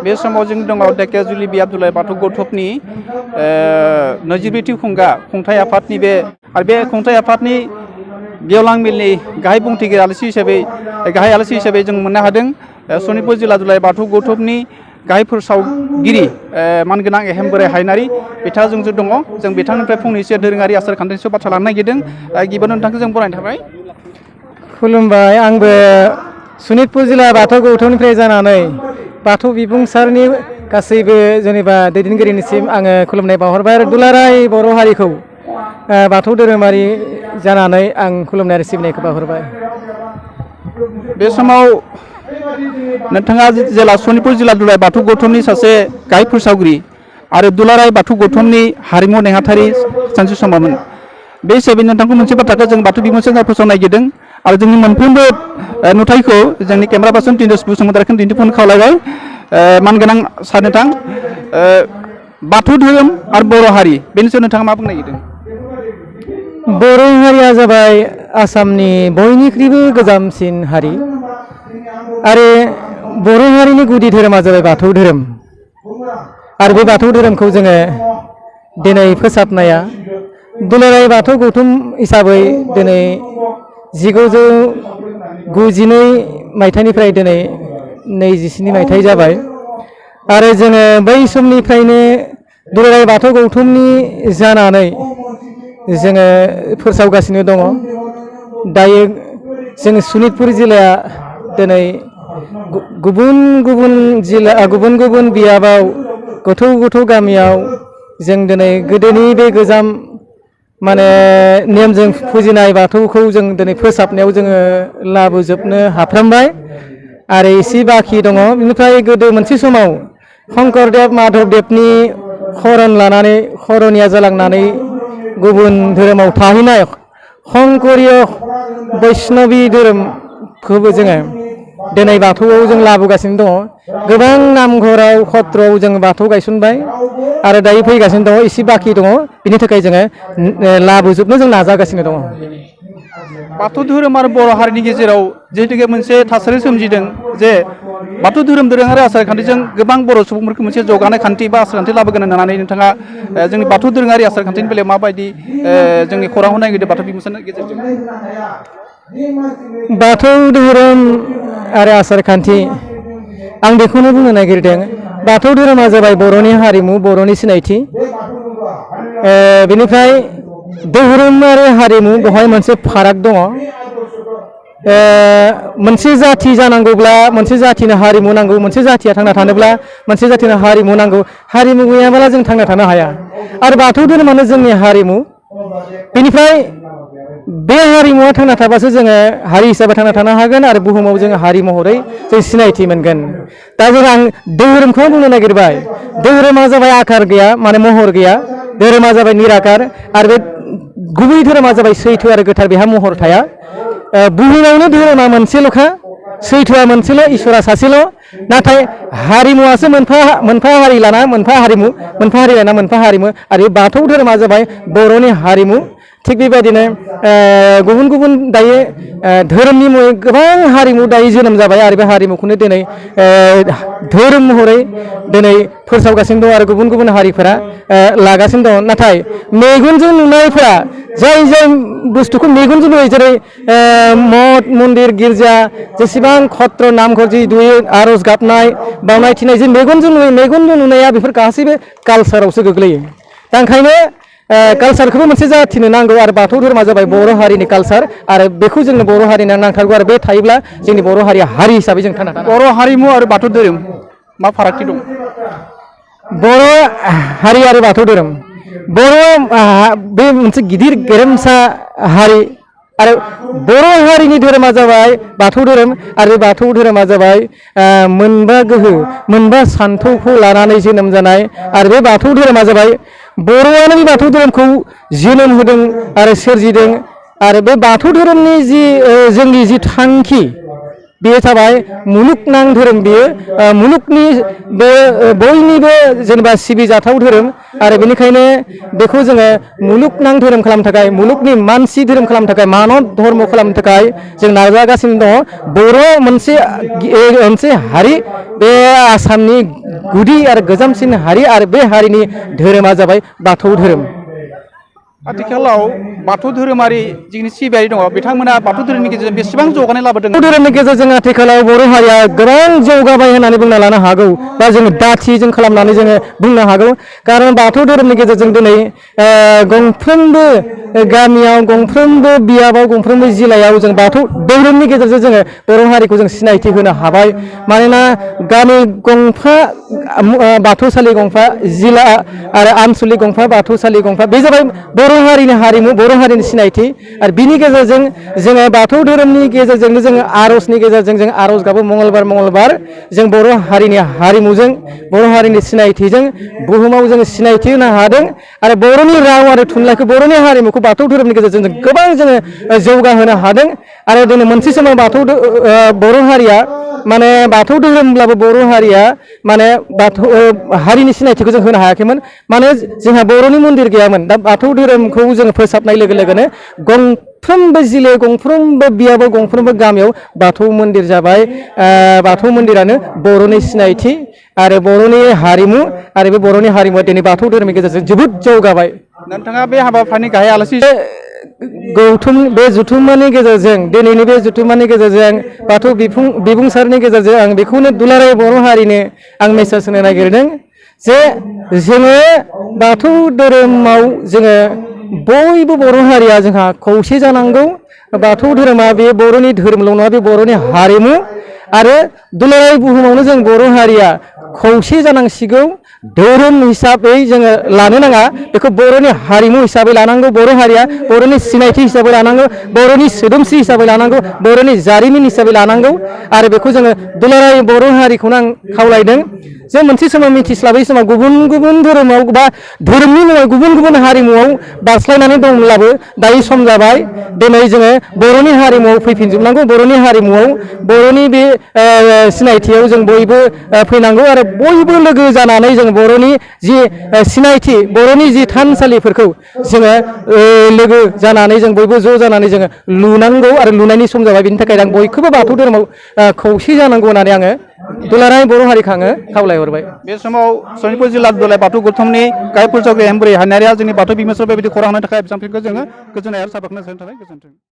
बे समाव जों दङ धेकियाजुलि बि आब्दुल्लाह बाथौ गौथुमनि 22थि खुंथाइ आफादनि बे खुंथाइ आफादनि गेवलां मेलनि गाहाय बुंथिगिरि आलासि हिसाबै जों मोननो हादों सनितपुर जिल्ला दुलाराय बाथौ गौथुमनि गाहाय फोसावगिरि मानगोनां एहेम बोराइ हायनारि बिथाङा जोंजों दङ। जों बिथांनिफ्राय फंनैसो दोरोङारि आसार खान्थिनि सायाव बाथ्रा लानो नागिरदों। गिबियावनो नोंथांखौ जों बरायनाय थाबाय। खुलुमबाय। आंबो सनितपुर जिल्ला बाथौ गौथुमनिफ्राय जानानै बाथौ बिबुंसारनि गासैबो जेनेबा दैदेनगिरिनिसिम आङो खुलुमनाय बावहरबाय आरो दुलाराय बर' हारिखौ बाथौ धोरोमारि जानानै आं खुलुमनाय आरो सिबिनायखौ बावहरबाय। बे समाव नोंथाङा जेला सनितपुर जिल्ला दुलाराय बाथौ गौथुमनि सासे गाहाय फोसावगिरि आरो दुलाराय बाथौ गौथुमनि हारिमु नेहाथारि सानसे समावमोन। बे हिसाबै नोंथांखौ मोनसे बाथ्राखौ जों बाथौ बिबुंसार फोसावनो नागिरदों आरो जोंनि मोनफ्रोमबो नुथायखौ जोंनि केमेरा पार्सन तिनदस बसुमतारीखौ दिन्थिफुंनो खावलायबाय। मानगोनां सार नोंथां, बाथौ धोरोम आरो बर' हारि बेनि सायाव नोंथाङा मा बुंनो नागिरदों? बर' हारिया जाबाय आसामनि बयनिख्रुइबो गोजामसिन हारि आरो बर' हारिनि गुदि धोरोमा जाबाय बाथौ धोरोम आरो बे बाथौ धोरोमखौ जोङो दिनै फोसाबनाया दुलाराय बाथौ गौथुम हिसाबै दिनै 1992 मायथाइनिफ्राय दिनै 27 मायथाइ जाबाय आरो जोङो बै समनिफ्रायनो दुलाराय बाथौ गौथुमनि जानानै जोङो फोसावगासिनो दङ। दायो जों सनितपुर जिल्लाया दिनै गुबुन गुबुन बियाबाव गोथौ गोथौ गामियाव जों दिनै गोदोनि बे गोजाम माने नेमजों फुजिनाय बाथौखौ जों दिनै फोसाबनायाव जोङो लाबोजोबनो हाफ्रामबाय आरो एसे बाखि दङ। बेनिफ्राय गोदो मोनसे समाव शंकरदेब माधबदेबनि खरनिया जालांनानै गुबुन धोरोमाव थाहैनाय शंकरीय बैष्णबी धोरोमखौबो जोङो दिनै बाथौआव जों लाबोगासिनो दङ। गोबां नामघराव खत्रआव जों बाथौ गायसनबाय आरो दायो फैगासिनो दङ, एसे बाखि दङ। बिनि थाखाय जोङो लाबोजोबनो जों नाजागासिनो दङ। बाथौ धोरोम आरो बर' हारिनि गेजेराव जिहेतुके मोनसे थासारि सोमजिदों जे बाथौ धोरोम दोरोङारि आसार खान्थिजों गोबां बर' सुबुंफोरखौ मोनसे जौगानाय खान्थि बा आसार खान्थि लाबोगोन होननानै नोंथाङा जोंनि बाथौ दोरोङारि आसार खान्थिनि बेलायाव माबायदि जोंनि खौरांखौ नागिरदों बाथौ बिबुंसारनि गेजेरजों? बाथौ धोरोम आरो आसार खान्थि आं बेखौनो बुंनो नागिरदों। बाथौ धोरोमा जाबाय बर'नि हारिमु, बर'नि सिनायथि। बेनिफ्राय धोरोम आरो हारिमु बेवहाय मोनसे फाराग दङ। मोनसे जाथि जानांगौब्ला मोनसे जाथिनो हारिमु नांगौ, मोनसे जाथिया थांना थानोब्ला मोनसे जाथिनो हारिमु नांगौ। हारिमु गैयाब्ला जों थांना थानो हाया आरो बाथौ धोरोमानो जोंनि हारिमु। बेनिफ्राय बे हारिमुवा थांना थाबासो जोङो हारि हिसाबै थांना थानो हागोन आरो बुहुमाव जोङो हारि महरै जों सिनायथि मोनगोन। दा जों आं धोरोमखौ बुंनो नागिरबाय। धोरोमा जाबाय आकार गैया, माने महर गैया। धोरोमा जाबाय निराकार आरो बे गुबै धोरोमा जाबाय सैथो आरो गोथार, बेहा महर थाया। बुहुमावनो धोरोमा मोनसेल'खा, सैथोआ मोनसेल', इसोरा सासेल'। नाथाय हारिमुवासो मोनफा हारि लाना मोनफा हारिमु, मोनफा हारि लाना मोनफा हारिमु आरो बाथौ धोरोमा जाबाय बर'नि हारिमु। थिग बेबायदिनो गुबुन गुबुन दायो धोरोमनि मुङै गोबां हारिमु दायो जोनोम जाबाय आरो बे हारिमुखौनो दिनै धोरोम महरै दिनै फोसावगासिनो दं आरो गुबुन गुबुन हारिफोरा लागासिनो दं। नाथाय मेगनजों नुनायफोरा जाय बुस्थुखौ मेगनजों नुयो, जेरै मठ मन्दिर गिर्जा जेसेबां खत्र नामघर जि दुयो, आर'ज गाबनाय बावनाय थिनाय जे मेगनजों नुयो, मेगनजों नुनाया बेफोर गासैबो कालसारावसो गोग्लैयो। दा ओंखायनो कालसारखौबो मोनसे जाथिनो नांगौ आरो बाथौ धोरोमा जाबाय बर' हारिनि कालसार आरो बेखौ जोंनो बर' हारिनो नांथारगौ आरो बे थायोब्ला जोंनि बर' हारिया हारि हिसाबै जों थांना थानो। बर' हारिमु आरो बाथौ धोरोम मा फारागथि दं? बर' हारि आरो बाथौ धोरोम, बे मोनसे गिदिर गेरेमसा हारि आरो बर' हारिनि धोरोमा जाबाय बाथौ धोरोम आरो बाथौ धोरोमा जाबाय मोनबा गोहो, मोनबा सान्थौखौ लानानै जोनोम जानाय आरो बे बाथौ धोरोमा जाबाय बर'आनो बे बाथौ धोरोमखौ जोनोम होदों आरो सोरजिदों। आरो बे बाथौ धोरोमनि जोंनि जि थांखि, बेयो जाबाय मुलुगनां धोरोम। बेयो मुलुगनि बे बयनिबो जेनेबा सिबिजाथाव धोरोम आरो बेनिखायनो बेखौ जोङो मुलुगनां धोरोम खालामनो थाखाय मुलुगनि मानसि धोरोम खालामनो थाखाय मानब धर्म खालामनो थाखाय जों नाजागासिनो दङ। बर' मोनसे हारि बे आसामनि गुदि आरो गोजामसिन हारि आरो बे हारिनि धोरोमा जाबाय बाथौ धोरोम। आथिखालाव बाथौ धोरोमारि जिखिनि सिबियारि दङ बिथांमोना बाथौ धोरोमनि गेजेरजों बेसेबां जौगानाय लाबोदों? बाथौ धोरोमनि गेजेरजों आथिखालाव बर' हारिया गोबां जौगाबाय होननानै बुंना लानो हागौ बा जोङो दाथि जों खालामनानै जोङो बुंनो हागौ। खारन बाथौ धोरोमनि गेजेरजों दिनै गंफ्रोमबो गामियाव गंफ्रोमबो बियाबाव गंफ्रोमबो जिल्लायाव जों बाथौ धोरोमनि गेजेरजों जोङो बर' हारिखौ जों सिनायथि होनो हाबाय। मानोना गामि गंफा बाथौसालि गंफा, जिल्ला आरो आनसलिक गंफा बाथौसालि गंफा, बे जाबाय बर' हारिनि हारिमु, बर' हारिनि सिनायथि। आरो बिनि गेजेरजों जोङो बाथौ धोरोमनि गेजेरजोंनो जोङो आर'जनि गेजेरजों जों आर'ज गाबो मंगलबार जों बर' हारिनि हारिमुजों बर' हारिनि सिनायथिजों बुहुमाव जोङो सिनायथि होनो हादों। आरो बर'नि राव आरो थुनलाइखौ बर'नि हारिमुखौ बाथौ धोरोमनि गेजेरजों जों गोबां जोङो जौगाहोनो हादों। आरो दिनै मोनसे समाव बर' हारिया माने बाथौ धोरोमब्लाबो बर' हारिया माने बाथौ हारिनि सिनायथिखौ जों होनो हायाखैमोन। माने जोंहा बर'नि मन्दिर गैयामोन। दा बाथौ धोरोमखौ जोङो फोसाबनाय लोगो लोगोनो गंफ्रोमबो जिल्लायाव गंफ्रोमबो बियाबाव गंफ्रोमबो गामियाव बाथौ मन्दिर जाबाय। बाथौ मन्दिरानो बर'नि सिनायथि आरो बर'नि हारिमु आरो बे बर'नि हारिमुवा दिनै बाथौ धोरोमनि गेजेरजों जोबोद जौगाबाय। नोंथाङा बे हाबाफारिनि गाहाय आलासि बे जथुम्मानि गेजेरजों दिनैनि बे जथुम्मानि गेजेरजों बाथौ बिबुंसारनि गेजेरजों आं बेखौनो दुलाराय बर' हारिनो आं मेसेज होनो नागिरदों जे जोङो बाथौ धोरोमाव जोङो बयबो बर' हारिया जोंहा खौसे जानांगौ। बाथौ धोरोमा बे बर'नि धोरोमल' नङा, बे बर'नि हारिमु आरो दुलाराय बुहुमावनो जों बर' हारिया खौसे जानांसिगौ। धोरोम हिसाबै जोङो लानो नाङा, बेखौ बर'नि हारिमु हिसाबै लानांगौ। बर' हारिया बर'नि सिनायथि हिसाबै लानांगौ, बर'नि सोदोमस्रि हिसाबै लानांगौ, बर'नि जारिमिन हिसाबै लानांगौ। आरो बेखौ जोङो दुलाराय बर' हारिखौनो आं खावलायदों जे मोनसे समाव मिथिस्लाबै समाव गुबुन गुबुन धोरोमाव बा धोरोमनि मुङाव गुबुन गुबुन हारिमुआव बारस्लायनानै दंब्लाबो दायो सम जाबाय दिनै जोङो बर'नि हारिमुआव फैफिनजोबनांगौ। बर'नि हारिमुआव बर'नि बे सिनायथियाव जों बयबो फैनांगौ आरो बयबो लोगो जानानै जों बर'नि जि सिनायथि, बर'नि जि थानसालिफोरखौ जोङो लोगो जानानै जों बयबो ज' जानानै जोङो लुनांगौ आरो लुनायनि सम जाबाय। बिनि थाखाय आं बयखौबो बाथौ धोरोमाव खौसे जानांगौ होननानै आङो दुलाराय बर' हारिखौ आङो खावलायहरबाय। बे समाव सनितपुर जिल्ला दुलाराय बाथौ गौथुमनि गाहाय फोसावगिरि हेमब्रै हाननारिया जोंनि बाथौ बिमुंसार बेबायदि खौरां होनो थाखाय बिथांमोनखौ जोङो गोजोननाय आरो साबायखर होनो थाखाय गोजोन्थों।